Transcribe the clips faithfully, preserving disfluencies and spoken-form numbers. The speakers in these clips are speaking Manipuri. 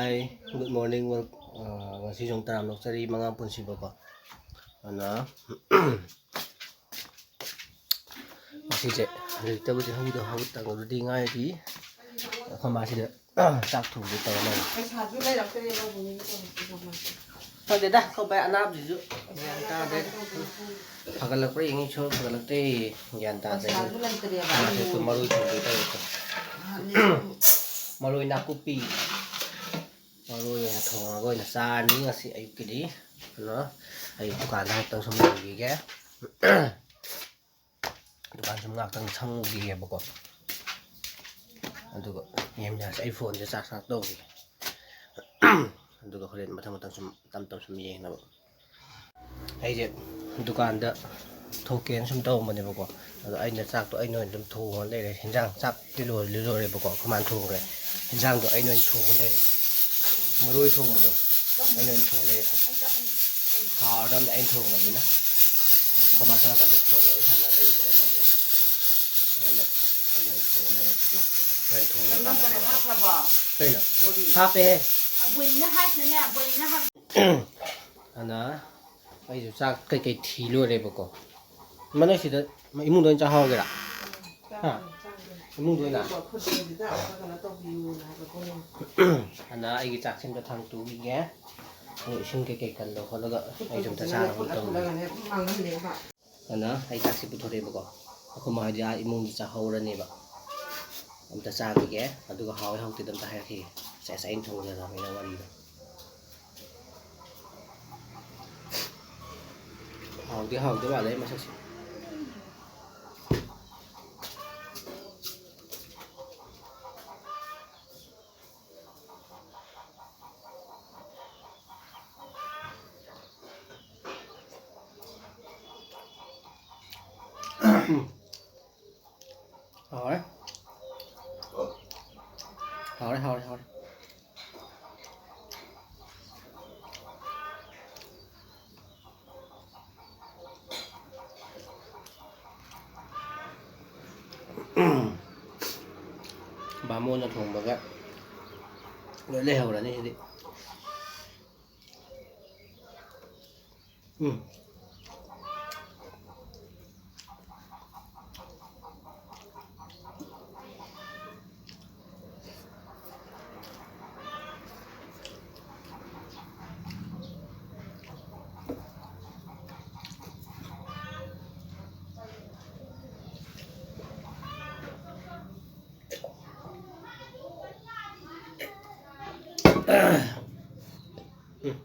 Hi, good morning. Wel-, ꯑ, ꯉꯁꯤ ꯁꯨꯝ ꯇꯔꯥꯝꯅ ꯑꯣꯛꯆꯔꯤ, ꯃꯉꯥ ꯄꯨꯟꯁꯤꯕꯀꯣ꯫ ꯑꯗꯨꯅ ꯉꯁꯤꯁꯦ ꯍꯧꯖꯤꯛꯇꯕꯨꯗꯤ ꯍꯧꯗ ꯍꯧꯒꯠꯇ ꯉꯥꯏꯔꯤ꯫ ꯑꯩꯈꯣꯏ ꯃꯥꯁꯤꯗ ꯆꯥꯛ ꯊꯣꯡꯒꯦ ꯇꯧꯔ ꯂꯩꯔꯦ꯫ ꯄꯩꯁꯥꯁꯨ ꯂꯩꯔꯛꯇ꯭ꯔꯦ ꯂꯧꯕꯅꯤ꯫ ꯈꯪꯗꯦꯗ, ꯑꯩꯈꯣꯏ ꯕꯥꯏ ꯑꯅꯥꯕꯁꯤꯁꯨ ꯒ꯭ꯌꯥꯟ ꯇꯥꯗꯦ꯫ ꯐꯒꯠꯂꯛꯄ꯭ꯔꯥ ꯌꯦꯡꯉꯤ, ꯁꯨꯡꯐ ꯐꯒꯠꯂꯛꯇꯦ꯫ ꯒ꯭ꯌꯥꯟ ꯇꯥꯗꯦ꯫ ꯄꯩꯁꯥꯁꯨ ꯂꯩꯇ꯭ꯔꯦꯕ꯫ ꯃꯥꯁꯦ ꯃꯔꯣꯏ ꯊꯣꯡꯒꯦ ꯇꯧꯔꯦ꯫ ꯃꯔꯣꯏ ꯅꯥꯀꯨꯞꯄꯤ꯫ ꯃꯔꯣꯏ ꯑꯣꯏꯅ ꯊꯣꯡꯉꯒ ꯑꯣꯏꯅ ꯆꯥꯔꯅꯤ ꯉꯁꯤ ꯑꯌꯨꯛꯀꯤꯗꯤ꯫ ꯑꯗꯨꯅ ꯑꯩ ꯗꯨꯀꯥꯟꯗ ꯉꯥꯛꯇꯪ ꯁꯨꯝ ꯂꯩꯈꯤꯒꯦ꯫ ꯗꯨꯀꯥꯟ ꯁꯨꯝ ꯉꯥꯛꯇꯪ ꯁꯪꯉꯨꯈꯤꯒꯦꯕꯀꯣ꯫ ꯑꯗꯨꯒ ꯌꯦꯡꯃꯤꯟꯅꯔꯁꯤ꯫ ꯑꯩ ꯐꯣꯟꯁꯦ ꯆꯥꯔꯖ ꯉꯥꯛ ꯇꯧꯈꯤꯒꯦ꯫ ꯑꯗꯨꯒ ꯍꯣꯔꯦꯟ ꯃꯊꯪ ꯃꯊꯪ ꯁꯨꯝ ꯇꯞ ꯇꯞ ꯁꯨꯝ ꯌꯦꯡꯅꯕ꯫ ꯑꯩꯁꯦ ꯗꯨꯀꯥꯟꯗ ꯊꯣꯛꯀꯦꯅ ꯁꯨꯝ ꯇꯧꯔꯝꯕꯅꯦꯕꯀꯣ꯫ ꯑꯗꯣ ꯑꯩꯅ ꯆꯥꯛꯇꯣ ꯑꯩꯅ ꯑꯣꯏꯅ ꯑꯗꯨꯝ ꯊꯣꯡꯉ ꯂꯩꯔꯦ꯫ ꯍꯤꯟꯖꯥꯡ, ꯆꯥꯛꯇꯤ ꯂꯣꯏꯔꯗꯤ ꯂꯣꯏꯔꯦꯕꯀꯣ, ꯑꯩꯈꯣꯏ ꯃꯥꯅ ꯊꯣꯡꯈ꯭ꯔꯦ꯫ ꯍꯤꯟꯖꯥꯡꯗꯣ ꯑꯩꯅ ꯑꯣꯏꯅ ꯊꯣꯡꯉ ꯂꯩꯔꯦ꯫ ꯃꯔꯣꯏ ꯊꯣꯡꯕꯗꯣ ꯑꯩꯅ ꯑꯣꯏꯅ ꯊꯣꯡꯉ ꯂꯩꯔꯦ꯫ ꯍꯥꯎꯔꯗꯝꯅꯦ ꯑꯩꯅ ꯊꯣꯡꯉꯕꯅꯤꯅ꯫ ꯑꯩꯈꯣꯏ ꯃꯥ ꯁꯣꯝ ꯅꯥꯀꯟꯗ ꯐꯣꯟ ꯋꯥꯔꯤ ꯁꯥꯟꯅ ꯂꯩꯕꯀꯣ ꯉꯁꯥꯏꯗꯩ꯫ ꯑꯩꯅ, ꯑꯩꯅ ꯑꯣꯏꯅ ꯊꯣꯡꯉ ꯂꯩꯔꯦ꯫ ꯍꯣꯔꯦꯟ ꯊꯣꯡꯉ ꯅꯪ ꯀꯩꯅꯣ ꯍꯥꯞꯈ꯭ꯔꯕꯣ? ꯀꯩꯅꯣ? ꯕꯣꯔꯤ꯫ ꯍꯥꯞꯄꯦꯍꯦ꯫ ꯑ, ꯕꯣꯔꯤꯅ ꯍꯥꯏꯁꯤꯅꯅꯦ, ꯕꯣꯔꯤꯅ ꯍꯥꯞ- ꯑꯗꯨꯅ ꯑꯩꯁꯨ ꯆꯥꯛ ꯀꯩꯀꯩ ꯊꯤ ꯂꯣꯏꯔꯦꯕꯀꯣ꯫ ꯃꯅꯦ ꯁꯤꯗ ꯏꯃꯨꯡꯗ ꯑꯣꯏꯅ ꯆꯥꯍꯧꯔꯒꯦꯔꯥ? ꯍꯥ? ꯏꯃꯨꯡꯗ ꯑꯣꯏꯅ? ꯑꯗꯨꯅ ꯑꯩꯒꯤ ꯆꯥꯛꯁꯦ ꯑꯝꯇ ꯊꯥꯡꯇꯣꯛꯈꯤꯒꯦ꯫ ꯑꯗꯨ ꯏꯁꯤꯡ ꯀꯩꯀꯩ ꯀꯜꯂꯣ ꯈꯣꯠꯂꯒ ꯑꯩꯁꯨ ꯑꯝꯇ ꯆꯥꯅꯕ ꯇꯧꯒꯦ꯫ ꯑꯗꯨꯅ ꯑꯩ ꯆꯥꯛꯁꯦ ꯄꯨꯊꯣꯔꯛꯑꯦꯕꯀꯣ꯫ ꯑꯩꯈꯣꯏ ꯃꯥ ꯍꯣꯏꯗꯤ ꯑꯥ ꯏꯃꯨꯡꯗ ꯆꯥꯍꯧꯔꯅꯦꯕ꯫ ꯑꯝꯇ ꯆꯥꯈꯤꯒꯦ, ꯑꯗꯨꯒ ꯍꯥꯎꯋꯤ ꯍꯥꯎꯇꯦꯗꯣ ꯑꯝꯇ ꯍꯥꯏꯔꯛꯈꯤꯒꯦ꯫ ꯁꯦꯁ, ꯑꯩꯅ ꯊꯣꯡꯖꯔꯕꯅꯤꯅ ꯋꯥꯔꯤꯗꯣ꯫ ꯍꯥꯎꯗꯤ ꯍꯥꯎꯗꯧ ꯃꯥꯜꯂꯦ ꯃꯁꯛꯁꯦ꯫ ꯍꯥꯎꯔꯦ꯫ ꯍꯥꯎꯔꯦ, ꯍꯥꯎꯔꯦ, ꯍꯥꯎꯔꯦ꯫ ꯕꯥꯃꯣꯟꯅ ꯊꯣꯡꯕꯒ ꯂꯣꯏ ꯂꯩꯍꯧꯔꯅꯤ ꯁꯤꯗꯤ꯫ ꯎꯝ꯫ ꯎꯝ,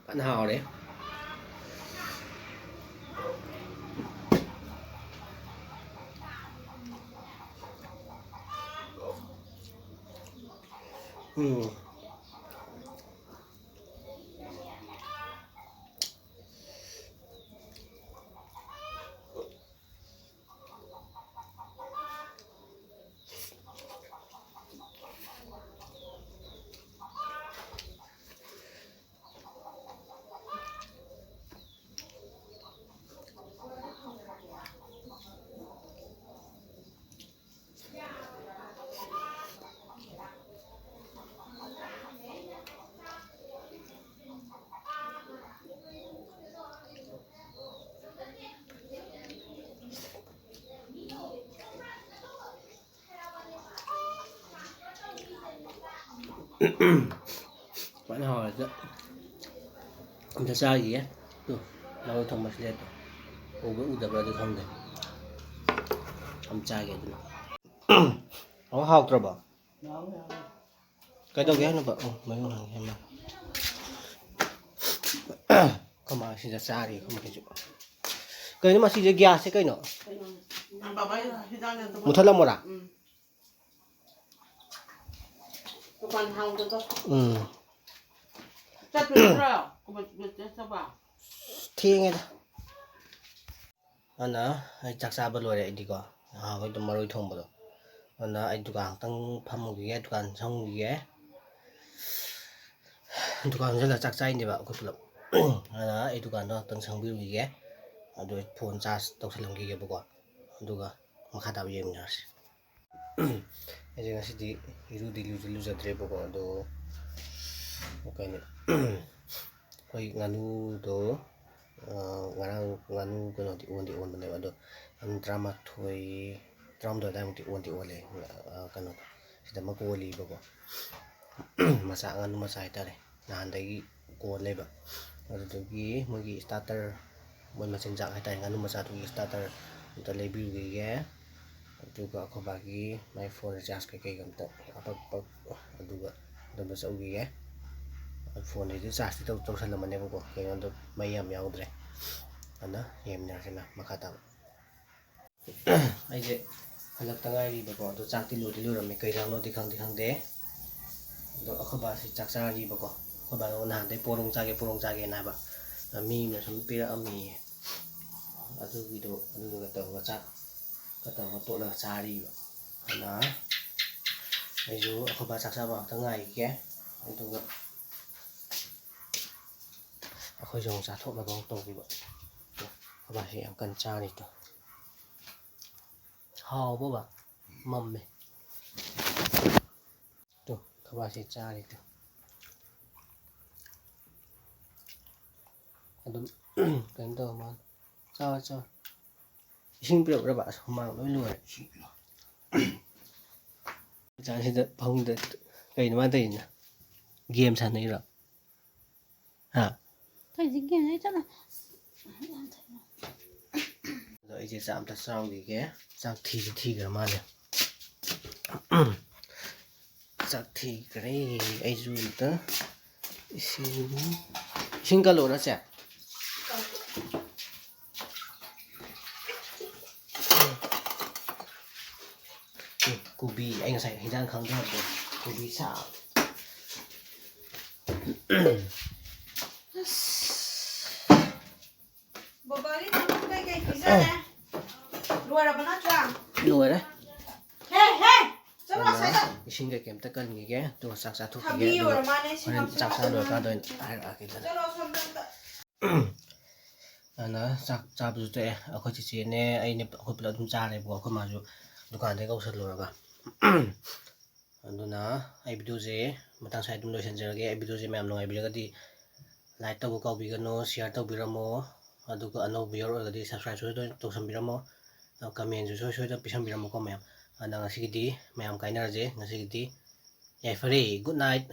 ꯐꯖꯅ ꯍꯥꯎꯔꯦ꯫ ꯎꯝ꯫ ꯐꯖꯅ ꯍꯥꯎꯔꯦ꯫ ꯑꯝꯇ ꯆꯥꯈꯤꯒꯦ꯫ ꯇꯨ, ꯃꯔꯣꯏ ꯊꯣꯡꯕ ꯁꯤꯗ ꯎꯕ꯭ꯔꯥ ꯎꯗꯕ꯭ꯔꯥꯗꯤ ꯈꯪꯗꯦ꯫ ꯑꯝ ꯆꯥꯒꯦ ꯑꯗꯨꯅ꯫ ꯑꯃꯨꯛ ꯍꯥꯎꯇ꯭ꯔꯕꯣ? ꯀꯩꯗꯧꯒꯦ ꯍꯥꯏꯅꯣꯕ? ꯑꯣ, ꯃꯌꯨꯡ ꯍꯥꯟꯒꯦ ꯍꯥꯏꯕ꯫ ꯑꯩꯈꯣꯏ ꯃꯥ ꯁꯤꯗ ꯆꯥꯔꯤ, ꯑꯩꯈꯣꯏ ꯃꯈꯩꯁꯨ꯫ ꯀꯩꯅꯣ ꯃꯁꯤꯁꯦ, ꯒ꯭ꯌꯥꯁꯁꯦ ꯀꯩꯅꯣ? ꯕꯥꯕꯥ ꯍꯤꯗꯥꯛꯅꯦ ꯑꯗꯨ꯫ ꯃꯨꯊꯠꯂꯝꯃꯣꯔꯥ? ꯎꯝ꯫ ꯗꯨꯀꯥꯟ ꯍꯥꯡꯕꯗꯣ꯫ ꯎꯝ꯫ ꯆꯠꯇꯣꯏ ꯅꯠꯇ꯭ꯔꯣ? ꯀꯣꯕꯤ ꯆꯠꯄ? ꯊꯦꯡꯉꯦꯗ꯫ ꯑꯗꯨꯅ ꯑꯩ ꯆꯥꯛ ꯆꯥꯕ ꯂꯣꯏꯔꯦ ꯑꯩꯗꯤꯀꯣ꯫ ꯅꯍꯥꯟꯈꯩꯗꯣ ꯃꯔꯣꯏ ꯊꯣꯡꯕꯗꯣ꯫ ꯑꯗꯨꯅ ꯑꯩ ꯗꯨꯀꯥꯟ ꯈꯛꯇꯪ ꯐꯝꯃꯨꯈꯤꯒꯦ, ꯗꯨꯀꯥꯟ ꯁꯪꯉꯨꯈꯤꯒꯦ꯫ ꯗꯨꯀꯥꯟ ꯁꯪꯉꯒ ꯆꯥꯛ ꯆꯥꯏꯅꯦꯕ ꯑꯩꯈꯣꯏ ꯄꯨꯂꯞ꯫ ꯑꯗꯨꯅ ꯑꯩ ꯗꯨꯀꯥꯟꯗꯣ ꯉꯥꯛꯇꯪ ꯁꯪꯕꯤꯔꯨꯈꯤꯒꯦ꯫ ꯑꯗꯨ ꯑꯩ ꯐꯣꯟ ꯆꯥꯔꯖ ꯇꯧꯁꯜꯂꯝꯈꯤꯒꯦꯕꯀꯣ꯫ ꯑꯗꯨꯒ ꯃꯈꯥ ꯇꯥꯕ ꯌꯦꯡꯃꯤꯟꯅꯔꯁꯤ꯫ ꯑꯩꯁꯦ ꯉꯁꯤꯗꯤ ꯏꯔꯨꯗꯤ ꯂꯨꯗꯤ ꯂꯨꯖꯗ꯭ꯔꯦꯕꯀꯣ, ꯑꯗꯣ ꯀꯩꯅꯣ, ꯑꯩꯈꯣꯏ ꯉꯥꯅꯨꯗꯣ, ꯑ, ꯉꯔꯥꯡ ꯉꯥꯅꯨ ꯀꯩꯅꯣꯗꯤ ꯑꯣꯟꯗꯤ ꯑꯣꯟꯕꯅꯦꯕ, ꯑꯗꯣ ꯉꯥꯅꯨ ꯇꯔꯥꯃꯥꯊꯣꯏ, ꯇꯔꯥꯍꯨꯝꯗꯣꯏ ꯑꯗꯨꯋꯥꯏꯃꯨꯛꯇꯤ ꯑꯣꯟꯗꯤ ꯑꯣꯜꯂꯦ꯫ ꯑ, ꯀꯩꯅꯣꯗꯣ, ꯁꯤꯗ ꯑꯃ ꯀꯣꯜꯂꯤꯕꯀꯣ꯫ ꯃꯆꯥ, ꯉꯥꯅꯨ ꯃꯆꯥ ꯍꯥꯏꯇꯥꯔꯦ, ꯅꯍꯥꯟꯗꯒꯤ ꯀꯣꯜ ꯂꯩꯕ꯫ ꯑꯗꯨꯗꯒꯤ ꯃꯣꯏꯒꯤ starter, ꯃꯣꯏ ꯃꯆꯤꯟꯖꯥꯛ ꯍꯥꯏꯇꯥꯔꯦ, ꯉꯥꯅꯨ ꯃꯆꯥꯗꯨꯒꯤ starter ꯑꯝꯇ ꯂꯩꯕꯤꯔꯨꯈꯤꯒꯦ꯫ ꯑꯗꯨꯒ ꯑꯩꯈꯣꯏ ꯕꯥꯒꯤ ꯃꯥꯏ phone recharge ꯀꯩꯀꯩꯒ ꯑꯝꯇ ꯑꯄꯛ ꯑꯄꯛ ꯑꯗꯨꯒ ꯑꯗꯨꯝꯕ ꯆꯠꯂꯨꯈꯤꯒꯦ꯫ Phoneꯁꯤꯗꯤ chargeꯇꯤ ꯇꯧ-, ꯇꯧꯁꯜꯂꯝꯃꯅꯦꯕꯀꯣ, ꯀꯩꯅꯣꯗꯣ ꯃꯩ ꯌꯥꯝ ꯌꯥꯎꯗ꯭ꯔꯦ꯫ ꯑꯗꯨꯅ ꯌꯦꯡꯃꯤꯟꯅꯔꯁꯤꯅ ꯃꯈꯥ ꯇꯥꯕ꯫ ꯑꯩꯁꯦ ꯍꯜꯂꯛꯇ ꯉꯥꯏꯔꯤꯕꯀꯣ, ꯑꯗꯣ ꯆꯥꯛꯇꯤ ꯂꯣꯏꯗꯤ ꯂꯣꯏꯔꯝꯃꯦ, ꯀꯩ ꯏꯟꯖꯥꯡꯅꯣꯗꯤ ꯈꯪꯗꯤ ꯈꯪꯗꯦ꯫ ꯑꯗꯣ ꯑꯩꯈꯣꯏ ꯕꯥꯁꯤ ꯆꯥꯛ ꯆꯥꯔꯤꯕꯀꯣ, ꯑꯩꯈꯣꯏ ꯕꯥꯅ ꯅꯍꯥꯟꯗꯩ ꯄꯣꯔꯣꯡ ꯆꯥꯒꯦ, ꯄꯣꯔꯣꯡ ꯆꯥꯒꯦꯅ ꯍꯥꯏꯕ, ꯑꯗ ꯃꯤ ꯑꯃꯅ ꯁꯨꯝ ꯄꯤꯔꯛꯑꯝꯃꯤꯌꯦ꯫ ꯑꯗꯨꯒꯤꯗꯣ, ꯑꯗꯨꯗꯨꯒ ꯇꯧꯔꯒ ꯆꯥꯛ ꯈꯔ ꯇꯧꯔꯒ ꯇꯣꯠꯂꯒ ꯆꯥꯔꯤꯕ꯫ ꯑꯗꯨꯅ ꯑꯩꯁꯨ ꯑꯩꯈꯣꯏ ꯕꯥ ꯆꯥꯛ ꯆꯥꯕ ꯉꯥꯛꯇ ꯉꯥꯏꯈꯤꯒꯦ, ꯑꯗꯨꯒ ꯑꯩꯈꯣꯏꯁꯨ ꯑꯃꯨꯛ ꯆꯥꯊꯣꯛꯅꯕ ꯑꯃꯨꯛ ꯇꯧꯈꯤꯕ꯫ ꯑꯩꯈꯣꯏ ꯕꯥꯁꯤ ꯌꯥꯝ ꯀꯟꯅ ꯆꯥꯔꯤ ꯇꯣ꯫ ꯍꯥꯎꯕ ꯕꯥ? ꯃꯝꯃꯦ꯫ ꯇꯨ, ꯈꯕꯥꯁꯦ ꯆꯥꯔꯤ ꯇꯨ꯫ ꯑꯗꯨꯝ ꯀꯩꯅꯣ ꯇꯧꯔ ꯃꯥꯜꯂꯦ꯫ ꯆꯥꯎ, ꯆꯥꯎ꯫ ꯏꯁꯤꯡ ꯄꯤꯔꯛꯎꯔꯕ? ꯑꯁ, ꯍꯨꯃꯥꯡ ꯂꯣꯏ ꯂꯣꯏꯔꯦ꯫ ꯏꯁꯤꯡ ꯄꯤꯔꯛꯑꯣ꯫ ꯆꯥꯛꯁꯤꯗ ꯐꯃꯨꯡꯗ ꯀꯩꯅꯣ ꯃꯥ ꯇꯧꯔꯤꯁꯤꯅ? ꯒꯦꯝ ꯁꯥꯟꯅꯩꯔꯣ? ꯍꯥ? ꯀꯩꯁꯤ ꯒꯦꯝ ꯁꯥꯟꯅꯩ? ꯆꯠꯂꯣ꯫ ꯑꯗꯣ ꯑꯩꯁꯦ ꯆꯥꯛ ꯑꯝꯇ ꯆꯥꯔꯨꯈꯤꯒꯦ꯫ ꯆꯥꯛ ꯊꯤꯁꯨ ꯊꯤꯈ꯭ꯔ ꯃꯥꯜꯂꯦ꯫ ꯆꯥꯛ ꯊꯤꯈ꯭ꯔꯦ꯫ ꯑꯩꯁꯨ ꯑꯝꯇ ꯏꯁꯤꯡ, ꯏꯁꯤꯡ ꯀꯜꯂꯛꯎꯔ, ꯆꯦ? ꯎꯝ, ꯀꯣꯕꯤ, ꯑꯩ ꯉꯁꯥꯏ ꯍꯤꯟꯖꯥꯡ ꯈꯪꯗꯦ ꯍꯥꯏꯕꯗꯣ, ꯀꯣꯕꯤ ꯁꯥꯛ꯫ ꯑꯁ꯫ ꯕꯕꯥꯒꯤ ꯊꯕꯛ ꯀꯩꯀꯩ ꯄꯤꯖꯔꯦ? ꯂꯣꯏꯔꯕ ꯅꯠꯇ꯭ꯔꯥ? ꯂꯣꯏꯔꯦ꯫ ꯍꯦ, ꯍꯦ! ꯆꯠꯂꯣ ꯑꯗꯨꯅ ꯑꯁ꯭ꯋꯥꯏꯗ꯫ ꯏꯁꯤꯡ ꯀꯩꯀꯩ ꯑꯝꯇ ꯀꯟꯈꯤꯒꯦ, ꯑꯗꯨꯒ ꯆꯥꯛ ꯆꯥꯊꯣꯛꯈꯤꯒꯦ, ꯊꯕꯤ ꯑꯗꯨꯒ ꯑꯣꯏꯔ ꯃꯥꯜꯂꯦ, ꯁꯤ ꯍꯣꯔꯦꯟ ꯆꯥꯛ ꯆꯥ ꯂꯣꯏꯔꯀꯥꯟꯗ ꯑꯣꯏꯅ ꯍꯥꯏꯔꯛꯑꯒꯦꯗꯅ꯫ ꯆꯠꯂꯣ ꯑꯁꯣꯝꯗ ꯑꯝꯇ꯫ ꯑꯗꯨꯅ ꯆꯥꯛ ꯆꯥꯕꯁꯨ ꯇꯣꯛꯑꯦ꯫ ꯑꯩꯈꯣꯏ ꯆꯦꯆꯦꯅꯦ, ꯑꯩꯅꯦ, ꯑꯩꯈꯣꯏ ꯄꯨꯂꯞ ꯑꯗꯨꯝ ꯆꯥꯔꯦꯕꯀꯣ꯫ ꯑꯩꯈꯣꯏ ꯃꯥꯁꯨ ꯗꯨꯀꯥꯟꯗꯒꯤ ꯀꯧꯁꯜꯂꯨꯔꯒ꯫ ꯑꯗꯨꯅ ꯑꯩ videoꯁꯦ ꯃꯇꯥꯡ ꯁ꯭ꯋꯥꯏꯗ ꯑꯗꯨꯝ ꯂꯣꯏꯁꯤꯟꯖꯔꯒꯦ꯫ ꯑꯩ videoꯁꯦ ꯃꯌꯥꯝ ꯅꯨꯡꯉꯥꯏꯕꯤꯔꯒꯗꯤ like ꯇꯧꯕ ꯀꯥꯎꯕꯤꯒꯅꯨ, share ꯇꯧꯕꯤꯔꯝꯃꯣ, ꯑꯗꯨꯒ ꯑꯅꯧꯕ viewer ꯑꯣꯏꯔꯒꯗꯤ subscribe ꯁꯣꯏꯗꯅ ꯇꯧꯁꯟꯕꯤꯔꯝꯃꯣ, ꯑꯗꯨꯒ commentꯁꯨ ꯁꯣꯏ ꯁꯣꯏꯗꯅ ꯄꯤꯁꯟꯕꯤꯔꯝꯃꯣꯀꯣ ꯃꯌꯥꯝ꯫ ꯑꯗ ꯉꯁꯤꯒꯤꯗꯤ ꯃꯌꯥꯝ ꯀꯥꯏꯅꯔꯁꯦ꯫ ꯉꯁꯤꯒꯤꯗꯤ ꯌꯥꯏꯐꯔꯦ, good night꯫